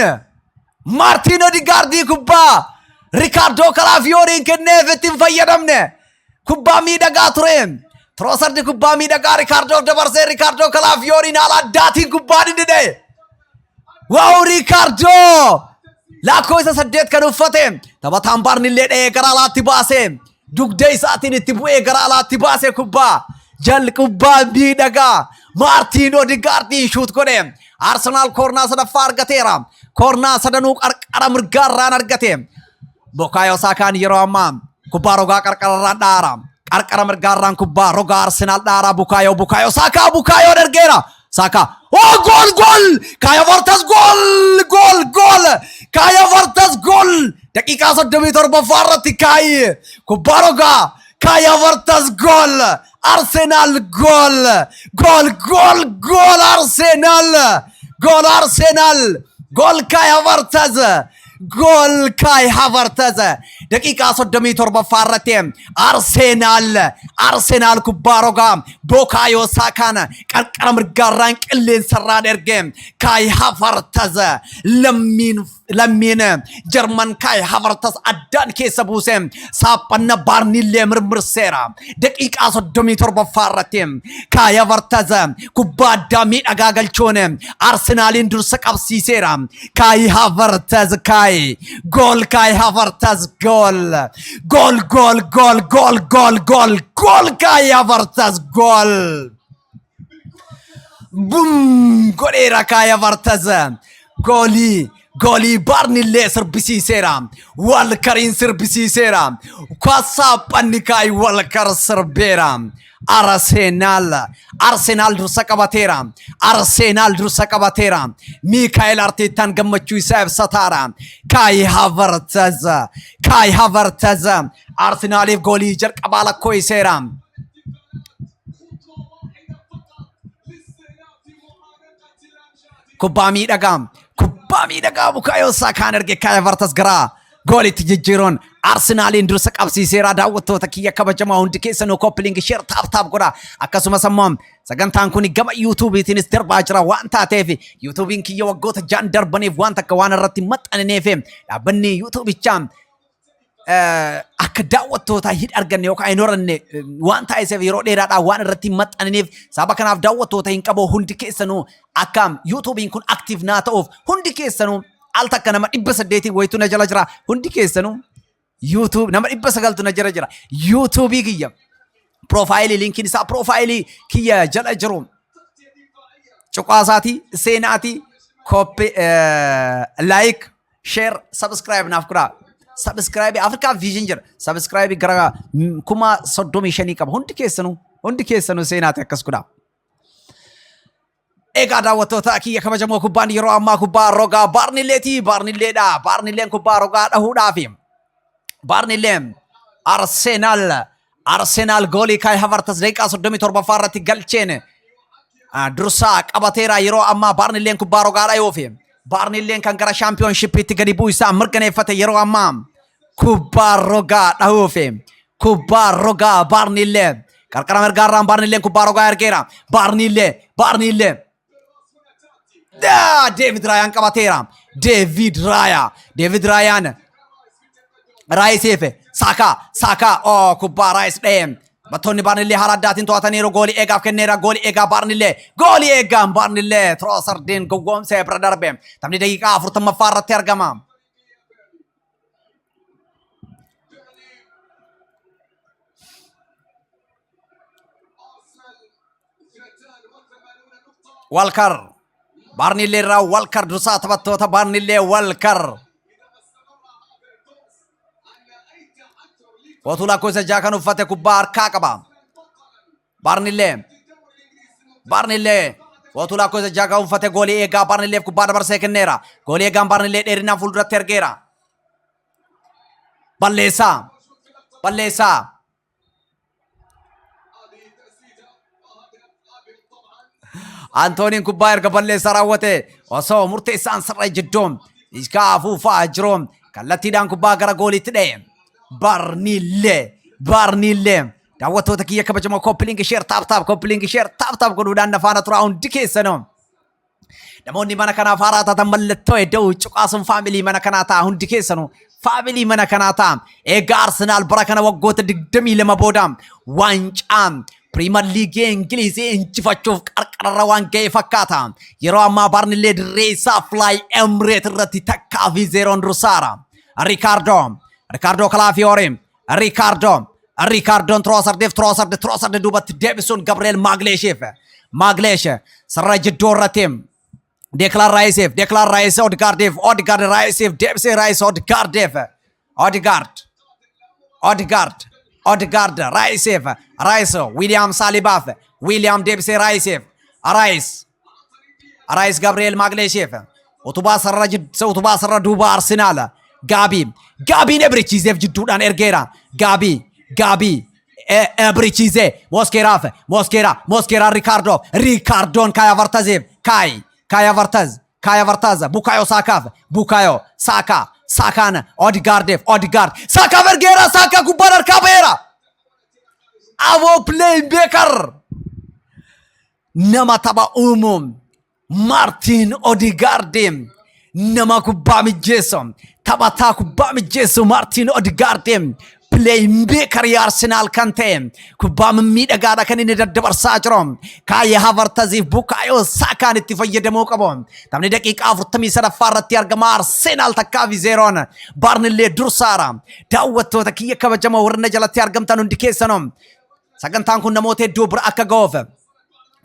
Martiin Odegaardii kubbaa Rikaardoo Kalaafiyooriin kenneef ittiin fayyadamne. Kubbaa miidhagaa ture. Troosardi kubbaa miidhagaa Rikaardoof dabarsee, Rikaardoo Kalaafiyooriin haala addaatiin kubbaan inni dha'e. Wow, Rikaardoo! Lakkoofsa 8 kan uffate taphataan Baarnillee dha'ee gara alaatti baase. Dugda isaatiin itti bu'ee gara alaatti baase kubbaa. Jal kubbaa miidhagaa Maartiin Odegaardiin shoot godhe. Arsenaal koornaa sadaffaa argateera. Koornaa sadanuu qarqara mirgaarraan argate. Bukaayoo Saakaan yeroo ammaa kubbaa rogaa qarqararraan dhaara. Qarqara mirgaarraan kubbaa rogaa Arsenaal dhaara. Bukaayoo, Bukaayoo Saakaa, Bukaayoo ergeera. Saakaa. Oh, gool, gool! Kaaya Vartas, gool, gool, gool! Kaaya Vartas, gool! Daqiiqaa 37ffaa irratti Kaayi kubbaa rogaa Kaaya Vartas, gool! Arsenaal gool! Gool, gool, gool, Arsenaal! Gool, Arsenaal! Gool, Kaaya Vartas! Gool, Kaay Havertz! Daqiiqaa 37ffaa irratti Arsenaal, Arsenaal kubbaa rogaa Bukaayoo Saakaan qarqara mirgaarraan qilleensarraan erge. Kaay Havertz, lammiin Jarman Kaay Havertz addaan keessa buuse, saaphanna Baarnillee mirmirseera. Daqiiqaa 37ffaa irratti Kaay Havertz kubbaa addaa miidhagaa galchuun Arsenaaliin dursa qabsiiseera. Kaay Havertz, Kaay, gool, Kaay Havertz, gool, gool, gool, gool, gool, gool, gool, gool, Kaay Havertz, gool! Bum godheera Kaay Havertz. Goolii, goolii Baarnillee sirbisiiseera. Walkariin sirbisiiseera. Saaphanni Kaay Walkar sirbeera. Arsenaal, Arsenaal dursa qabateera. Arsenaal dursa qabateera. Miikaa'el Arteetaan gammachuu isaa ibsataara. Kaay Havertz, Kaay Havertz Arsenaaliif goolii jalqabaa lakkoofsiseera. خطوة واحدة فقط لاستئناف معانقة الأمجاد. Kubbaa miidhagaa, kubbaa miidhagaa Bukaayoo Saakaan erge Kaay Havertz gara goolitti jijjiiruun Arsenaaliin dursa qabsiiseera. Daawwattoota kiyya kabajamaa, hundi keessanuu copy link, share, tap tap godha. Akkasumas ammoo sagantaan kun gama YouTubeiitiinis darbaa jira waan taateef, YouTubeiin kiyya waggoota 6 darbaniif waan takka waan irratti maxxanineef, dhaabbanni YouTubeichaa akka daawwattootaa hin arganne yookaan hin horanne waan taasiseef, yeroo dheeraadhaan waan irratti hin maxxaniniif, sababa kanaaf daawwattoota hin qabu. Hundi keessanuu akka YouTubeiin kun active naa ta'uuf hundi keessanuu Al takka nama 800 wayitu na jala jira. Hundi keessanuu YouTube nama 900tu na jala jira. YouTube kiyya piroofaayilii linkiin isaa piroofaayilii kiyya jala jiru. Cuqaasaatii seenaatii koppii like share subscribe naaf godhaa. Subscribe Afrikaa Vision jira. Subscribe gara 35,000 qaba. Hundi keessanuu seenaati akkas godhaa. Egaa daawwattoota kiyya kabajamoo, kubbaan yeroo ammaa kubbaa rogaa Baarnilleeti. Baarnilleedha. Baarnilleen kubbaa rogaa dhahuudhaafi. Baarnilleen Arsenaal goolii Kaay Havartas daqiiqaa 37ffaa irratti galcheen dursaa qabateera. Yeroo ammaa Baarnilleen kubbaa rogaa dhahuufi. Baarnilleen kan gara shaampiyoonshipiitti gadi bu'uu isaa mirkaneeffate yeroo ammaa kubbaa rogaa dhahuufi. Kubbaa rogaa Baarnillee qarqara mirgaarraan Baarnilleen kubbaa rogaa ergeera. Baarnillee Deevid Raayaan qabateera. Deevid Raayaa. Deevid Raayaan Raayisiif Saakaa, Saakaa, oo kubbaa Raayis dha'e. Taphattoonni Baarnillee haala addaatiin to'ataniiru. Goolii eegaaf kenneera. Goolii eegaa Baarnillee. Goolii eegaan Baarnillee Tiroosardiin gowwoomsee bira darbe. Taphni daqiiqaa 40ffaa irratti argama. Walkar. Baarnillee irraa Walkar, dursaa taphattoota Baarnillee Walkar. Kootuu lakkoofsa 6 kan uffate kubbaa harkaa qaba. Baarnillee kootuu lakkoofsa 6 kan uffate goolii eegaa Baarnilleef kubbaa dabarsee kenneera. Goolii eegaan Baarnillee dheerinaan fuulduratti ergeera. Balleessaa. Balleessaa. Antooniin kubbaa erga balleessaa raawwate osoo murteessaan sirra jidduun iskaa afuufaa jiru kallattiidhaan kubbaa gara gooliitti dha'e. Baarnillee daawwattoota kiyya kabajamoo, copy link, share, tap tap, copy link, share, tap tap godhuudhaan na faana turaa hundi keessanuu. Namoonni mana kanaaf haaraa taatan mallattoo iddoo cuqaasuun family mana kanaa ta'a, hundi keessanuu family mana kanaa ta'a. Egaa Arsenaal bara kana waggoota 22 booda waancaa Piriimer Liigii Ingilizii injifachuuf qarqararra waan ga'e fakkaata. Yeroo ammaa Baarnillee dirree isaa Fly Emirates irratti 1-0n dursaara. Riikaardoo Kalaafiyoori, Riikaardoon Tiroosardiif, Tiroosardi duubatti deebisuun Gabriel Maagleeshiif. Maagleesh sarara jidduu irratti Deeklaan Raayisiif, Deeklaan Raayis Odegaardiif, Odegaard Raayisiif, deebisee Raayis Odegaardiif. Odegaard Raayisiif, Raayis Wiiliyaam Saalibaaf, Wiiliyaam deebisee Raayisiif, Raayis Gabriel Maagleeshiif. Utubaa sarara duubaa Arsenaal. Gaabiin Ebrichiizeef jidduudhaan ergeera. Gaabii Ebrichiize Moskeeraaf, Moskeeraa Riikaardoo, Riikaardoon Kaay Havartaziif, Kaay Havartaz Bukaayoo Saakaaf, Bukaayoo Saakaa, Saakaan Odegaardiif, Odegaard Saakaaf ergeera. Saakaa kubbaan harkaa ba'eera. Aboo, playmaker, nama tapha uumu Maartiin Odegaardi, nama kubbaa mijjeessu, taphataa kubbaa mijjeessu Maartiin Odegaardi, playmakerii Arsenaal kan ta'e kubbaa mimmiidhagaadha kan inni daddabarsaa jiru. Kaayee Havartaziif Bukaayoo Saakaan itti fayyadamuu qabu. Taphni daqiiqaa 43ffaa irratti argama. Arsenaal 1-0n Baarnillee dursaara. Daawwattoota kiyya kabajamoo warra na jalatti argamtan hundi keessanuu, sagantaan kun namoota hedduu bira akka ga'uuf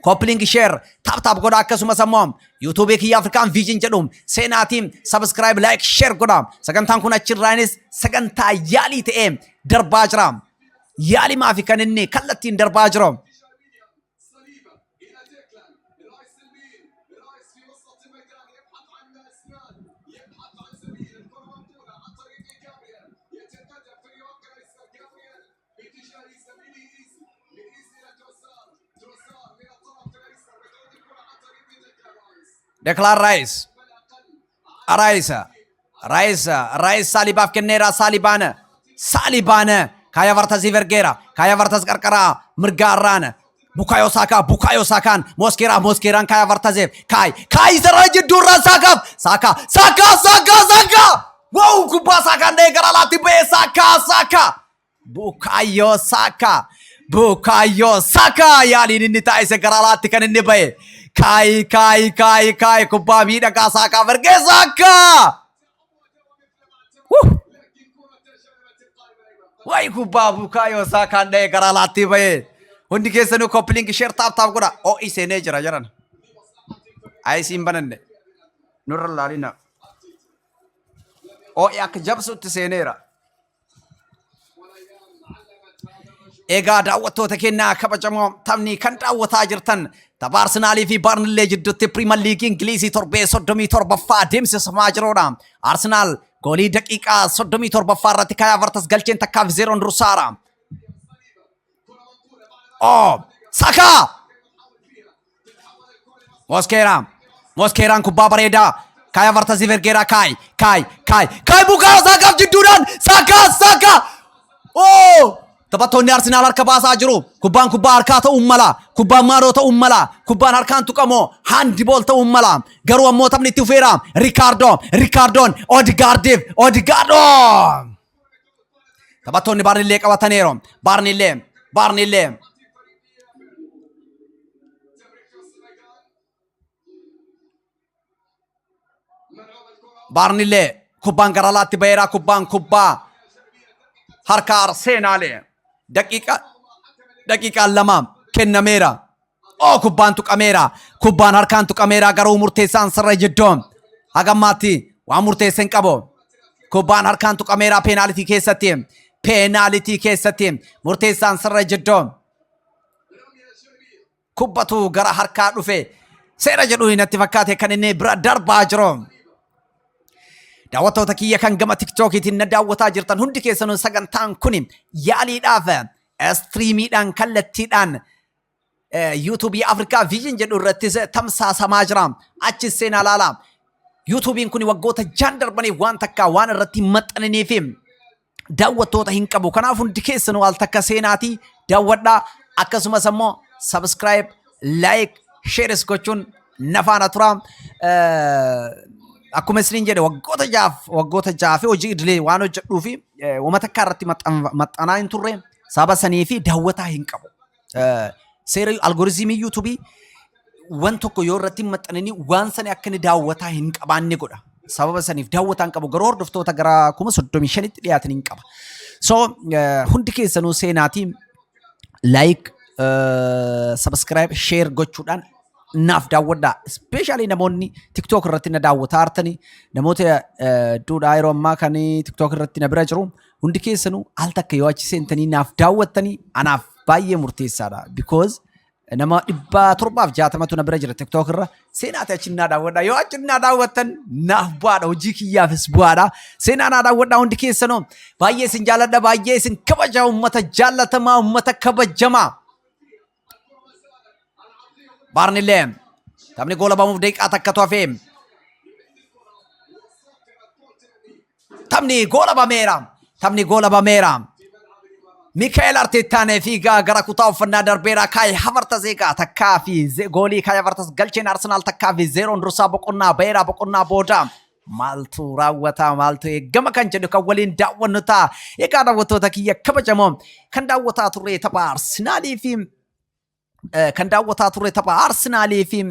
copy link, share, tap tap godha. Akkasumas ammoo yuutuubii kiyya Afrikaan Viijin jedhu seenaatiin subscribe, like, share godha. Sagantaan kun achirraanis sagantaa yaalii ta'ee darbaa jira. Yaalii maafi kan inni kallattiin darbaa jiru. صليبة إلى ديكلان رايس، الميل رايس في وسط الميدان، يبحث عن اسنان، يبحث عن زميل، الكرة مبطولة عن طريق جابرييل، يتقدم في الرواق الايسر جابرييل باتجاه زميله ايزي، من ايزي الى تروسار، تروسار من الطرف الايسر وتعود الكرة عن طريق ديكلان رايس. Declan Rice, Rice Saalibaaf kenneera. Saalibaan Kaaya Havartaziif ergeera. Kaaya Havartaz qarqara mirgaarraan Bukaayoo Saakaa, Bukaayoo Saakaan Moskeeraa, Moskeeraan Kaaya Havartaziif, Kaay sarara jidduurraan Saakaaf, Saakaa, Saakaa, Saakaa, Saakaa! Wow, kubbaa Saakaan dha'ee gara alaatti ba'ee. Saakaa, Saakaa, Bukaayoo Saakaa, Bukaayoo Saakaa yaaliin inni taasise gara alaatti kan inni ba'e. Kaay, Kaay, Kaay, Kaay kubbaa miidhagaa Saakaaf ergee. Saakaa! Wayi kubbaa Bukaayoo Saakaan dha'ee gara alaatti ba'ee. Hundi keessanuu copy link, share, tap tap godha. Ho'i seenee jira jedhan. Ayisiin bananne. Nurra laalina. Ho'i akka jabsutti seeneera. Egaa daawwattoota keenyaa kabajamoo, taphni kan daawwataa jirtan tapha Arsenaalii fi Baarnillee jidduutti Piriimer Liigii Ingilizii torbee 37ffaa adeemsifamaa jirudha. Arsenaal goolii daqiiqaa 37ffaa irratti Kaayaa Vartas galcheen 1-0 dursaara. Oh, Saka! Moskeera. Moskeeraan kubbaa bareedaa. Kaayaa Vartasiif ergeera. Kaay, Kaay, Kaay, Kaay, Bukaayoo Saakaaf jidduudhaan. Saakaa, Saakaa! Oh! Taphattoonni Arsenaal harka baasaa jiru. Kubbaan kubbaa harkaa ta'uu mala. Kubbaan maaloo ta'uu mala. Kubbaan harkaan tuqamoo handball ta'uu mala. Garuu ammoo taphni itti fufeera. Riikaardoo, Riikaardoon Odigaardiif, Odigaardoo! Taphattoonni Baarnillee qabataniiru. Baarnillee, Baarnillee. Baarnillee kubbaan gara alaatti baheera. Kubbaan kubbaa harka Arseenaalee. Daqiiqaan 2 kennameera. Oo, kubbaan tuqameera. Kubbaan harkaan tuqameera, garuu murteessaan sirra jiddoo hagammaatti waan murteesse hin qabu. Kubbaan harkaan tuqameera peenaalitii keessatti. Peenaalitii keessatti murteessaan sirra jiddoo. Kubbatu gara harkaa dhufe. Seera jedhu natti fakkaate kan inni bira darbaa jiru. Daawwattoota kiyya kan gama TikTokiitiin na daawwataa jirtan hundi keessanuu, sagantaan kun yaaliidhaaf streamiidhaan kallattiidhaan YouTubeii Afrikaa Vision jedhu irrattis tamsaasamaa jira. Achi seenaa laala. YouTubeiin kun waggoota 6 darbaniif waan takka waan irratti hin maxxaniniif daawwattoota hin qabu. Kanaaf hundi keessanuu al takka seenaatii daawwadhaa. Akkasumas ammoo subscribe, like, shareis gochuun na faana tura. Akkuma isiniin jedhe, waggoota 6 fi hojii idilee waan hojjedhuu fi wama takka irratti maxxanaa hin turre, sababa sanii fi daawwataa hin qabu. Seera algorithmii YouTubeii wan tokko yoo irratti hin maxxanini waan sani akka inni daawwataa hin qabaanne godha. Sababa saniif daawwataa hin qabu, garuu hordoftoota gara 35,000tti dhiyaatan hin qaba. So hundi keessanuu seenaatii like, subscribe, share gochuudhaan naaf daawwadhaa. Especially namoonni TikTok irratti na daawwataa jirtanii, namoota hedduudhaa yeroo ammaa kan TikTok irratti na bira jiru, hundi keessanuu al takka yoo achi seentanii naaf daawwattanii anaaf baay'ee murteessaadha. Because nama 760tu na bira jira TikTok irra. Seenaati achi naa daawwadhaa. Yoo achi naa daawwattan naaf bu'aadha. Hojii kiyyaafis bu'aadha. Seenaa naa daawwadhaa hundi keessanuu. Baay'ee isin jaalladha. Baay'ee isin kabaja, uummata jaallatamaa, uummata kabajamaa. Baarnillee taphni goolabamuuf daqiiqaa takkatu hafee. Taphni goolabameera. Taphni goolabameera. Mikaa'el Arteettaan fiigaa gara kutaa uffannaa darbeera. Kaay Havartas eegaa 1 fi goolii Kaay Havartas galcheen Arsenaal 1-0n dursaa boqonnaa baheera. Boqonnaa booda maaltu raawwata, maaltu eegama kan jedhu kan waliin daawwannu ta'a. Egaa daawwattoota kiyya kabajamoo, kan daawwataa turre tapha Arsenaalii fi